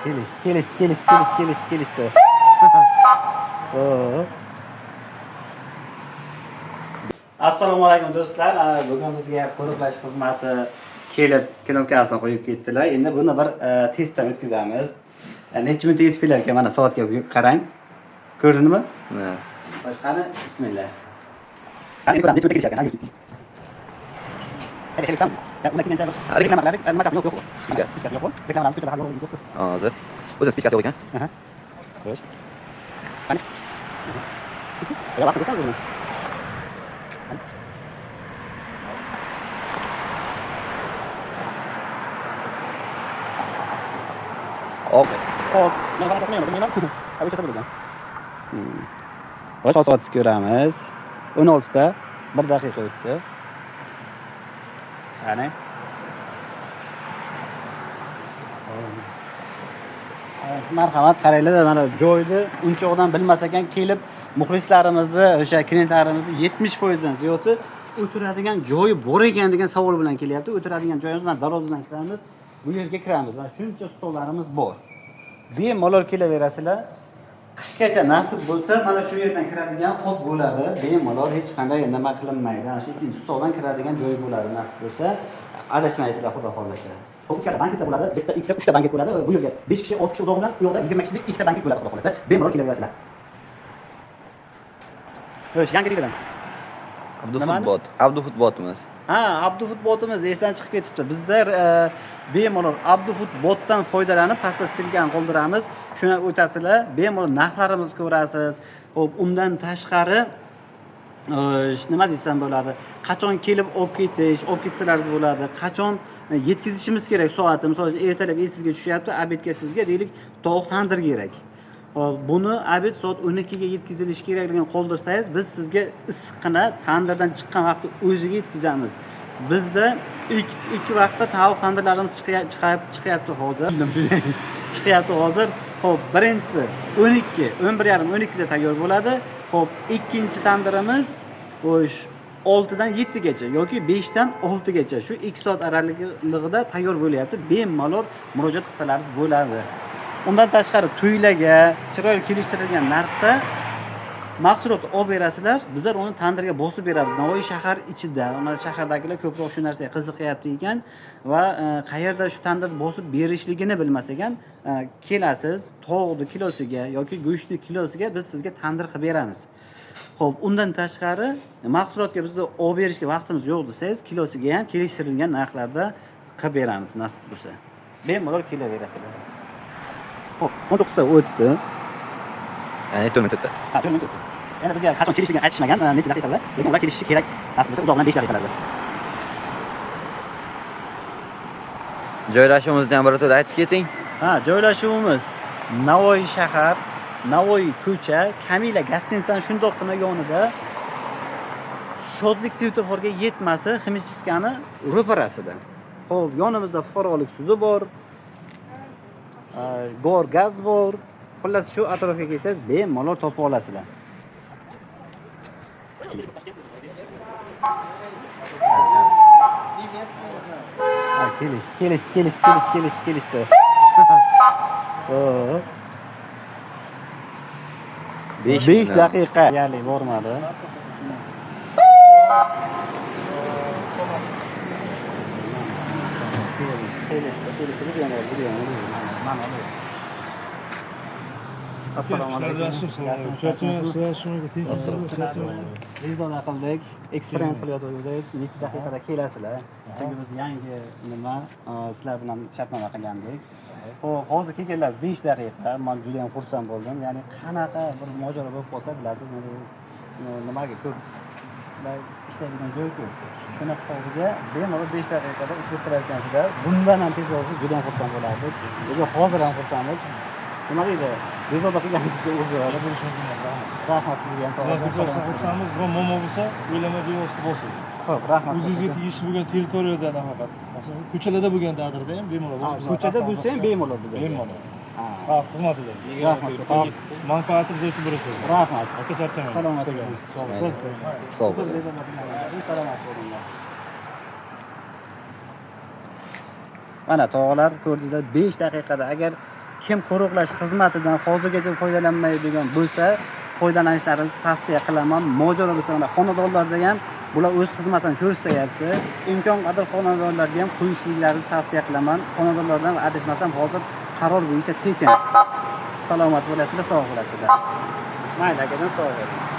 Kelishdi, kelishdi, kelishdi, kelishdi, kelishdi, kelishdi. Xo'p. Assalomu alaykum, do'stlar. Bugun bizga qo'riqlash xizmati kelib, knopkasini qo'yib ketdilar. Endi buni bir testdan o'tkazamiz. Necha minutda yetib kelar ekan? Mana soatga qarang. Ko'rindimi? Ha. Boshqani bismillah. Qani ko'ramiz, necha minutda kelishar ekan? Ketdik. Hadi, shalik. Ya, undan keyin bir reklamalar, nimachasi yo'q, yo'q. Спичка. Спичка si yo'q. Reklamalarimiz ko'chada hali yo'q. Hozir. O'zini спичка si yo'q ekan. Aha. Xo'sh. Qani? Спичка? Ya, vaqt ko'rsam o'zini. Qani? Oq. Xo'p, men qanaqasini bilmayman. Ha, o'chirsa bo'ladi. Xo'sh, soatni ko'ramiz. 16 ta 1 daqiqa o'tdi. Qani? Marhamat, qaranglar, mana joyni unchoqdan bilmas ekan kelib muxlislarimizni, o'sha klientlarimizni 70% dan ziyodi o'tiradigan joyi bor ekan degan savol bilan kelyapti. O'tiradigan joyimiz mana darvozadan kiramiz, bu yerga kiramiz. Mana shuncha stollarimiz bor. Bemalol kelaverasizlar. Qishgacha nasib bo'lsa, mana shu yerdan kiradigan ход bo'ladi. Bemalol hech qanday nima qilinmaydi. Ana shu ikkinchi stoldan kiradigan joy bo'ladi nasib bo'lsa. Adashmaysizlar, xudo xohlasa. Xo'p, ichkarida banketlar bo'ladi. Bitta, ikkita, uchta banket bo'ladi. Bu yerga 5 kishi, 6 kishi uzog'i bilan, u yoqda 20 kishilik ikkita banket bo'ladi, xudo xohlasa. Bemalol kelaverasizlar. Xo'sh, yangi deyiladi. Abdu Nimani? Foodbot. Abdu Foodbotimiz. Ha, Abdu Foodbotimiz esdan chiqib ketibdi. Bizlar bemalol Abdu Foodbotdan foydalanib, pastda ссылка ni qoldiramiz. Shuni o'tasizlar, bemalol narxlarimizni ko'rasiz. Xo'p, undan tashqari nima desam bo'ladi? Qachon kelib olib ketish, olib ketsalaringiz bo'ladi. Qachon yetkazishimiz kerak soati. Misol uchun, ertalab esingizga tushyapti, обед ga sizga deylik, tovuq tandir kerak. Xo'p, buni обед soat 12 ga yetkazilishi kerakligini qoldirsangiz, biz sizga issiqqina tandirdan chiqqan vaqtda o'ziga yetkazamiz. Bizda ikki vaqtda tovuq tandirlarimiz chiqyapti hozir. Chiqyapti hozir. Xo'p, birinchisi 12, 11:30, 12 da tayyor bo'ladi. Xo'p, ikkinchi tandirimiz xo'sh 6 dan 7 gacha yoki 5 dan 6 gacha shu 2 soat oralig'ida tayyor bo'lyapti. Bemalol murojaat qilsalaringiz bo'ladi. Undan tashqari to'ylarga chiroyli kelishtirilgan narxda mahsulot olib berasizlar, bizlar uni tandirga bosib beramiz. Navoiy shahar ichida, mana shahardagilar ko'proq shu narsaga qiziqyapti ekan va qayerda shu tandir bosib berishligini bilmas ekan, kelasiz, tovuqni kilosiga yoki go'shtni kilosiga biz sizga tandir qilib beramiz. Xo'p, undan tashqari mahsulotga bizni olib berishga vaqtimiz yo'q desangiz, kilosiga ham kelishtirilgan narxlarda qilib beramiz nasib bo'lsa. Bemalol kelaverasizlar. Xo'p, 19 ta o'tdi. Ya'ni 4 minut o'tdi. Ha, 4 minut o'tdi. Endi bizga qachon kelishligini aytishmagan, necha daqiqada, lekin ular kelishi kerak. Nasib bo'lsa, uzog'idan 5 daqiqalarda. Joylashuvimizni ham birato'la aytib keting. Ha, joylashuvimiz Navoiy shahar, Navoiy ko'cha, Kamila gostinitsani shundoqqina yonida, Shodlik svetoforga yetmasi, Химчистка ni ro'parasida. Xo'p, yonimizda fuqarolik sudi bor. Gor gaz bor. Xullas, shu atrofga kelsangiz bemalol topib olasizlar. Ha, kelishdi, kelishdi, kelishdi, kelishdi, kelishdi, kelishdi. Xo'p. 5 5 daqiqa. Deyarli bormadi. Kelishdi, kelishdi, bu ham bor, bu ham bor. Mana, mana. Assalomu alaykum. Bezovta qildik, eksperiment qilayotgandik. Necha daqiqada kelasizlar? Chunki biz yangi nima, sizlar bilan shartnoma qilgandik. Xo'p, hozir kelganlar 5 daqiqa. Men juda ham xursand bo'ldim. Ya'ni qanaqa bir mojaro bo'lib qolsa, bilasiz, nimaga ko'p ishlaydigan joy ko'p. Shuni hisobiga bemalol 5 daqiqada isbot qilayotgansizlar. Bundan ham tez bo'lsa juda ham xursand bo'lardik. Lekin hozir ham xursandmiz. Nima deydi? Bezovta qilganimiz uchun uzr. Rahmat sizga ham. Xursandmiz, biron muammo bo'lsa, o'ylamay bevosita bosing. Xo'p, rahmat. O'zingizga tegishli bo'lgan territoriyada nafaqat, masalan, ko'chalarda bo'lgan taqdirda ham bemalol bosib. Ko'chada bo'lsa ham bemalol bizga. Bemalol. Ha. Xalq xizmatida. Rahmat. Manfaati biz uchun birinchi. Rahmat. Aka, charchamang. Salomat bo'ling. Sog' bo'ling. Bezovta qilganimiz uchun salomat bo'linglar. Mana tog'lar ko'rdingizlar, 5 daqiqada agar Kim qo'riqlash xizmatidan hozirgacha foydalanmaydigan bo'lsa, foydalanishlaringizni tavsiya qilaman. Mojaro bo'lsa, mana xonadonlarda ham bular o'z xizmatini ko'rsatyapti. Imkon qadar xonadonlarga ham qo'yishliklaringizni tavsiya qilaman. Xonadonlardan adashmasam hozir qaror bo'yicha tekin. Salomat bo'lasizlar, sog' bo'lasizlar. Mayli akajon, sog' bo'ling.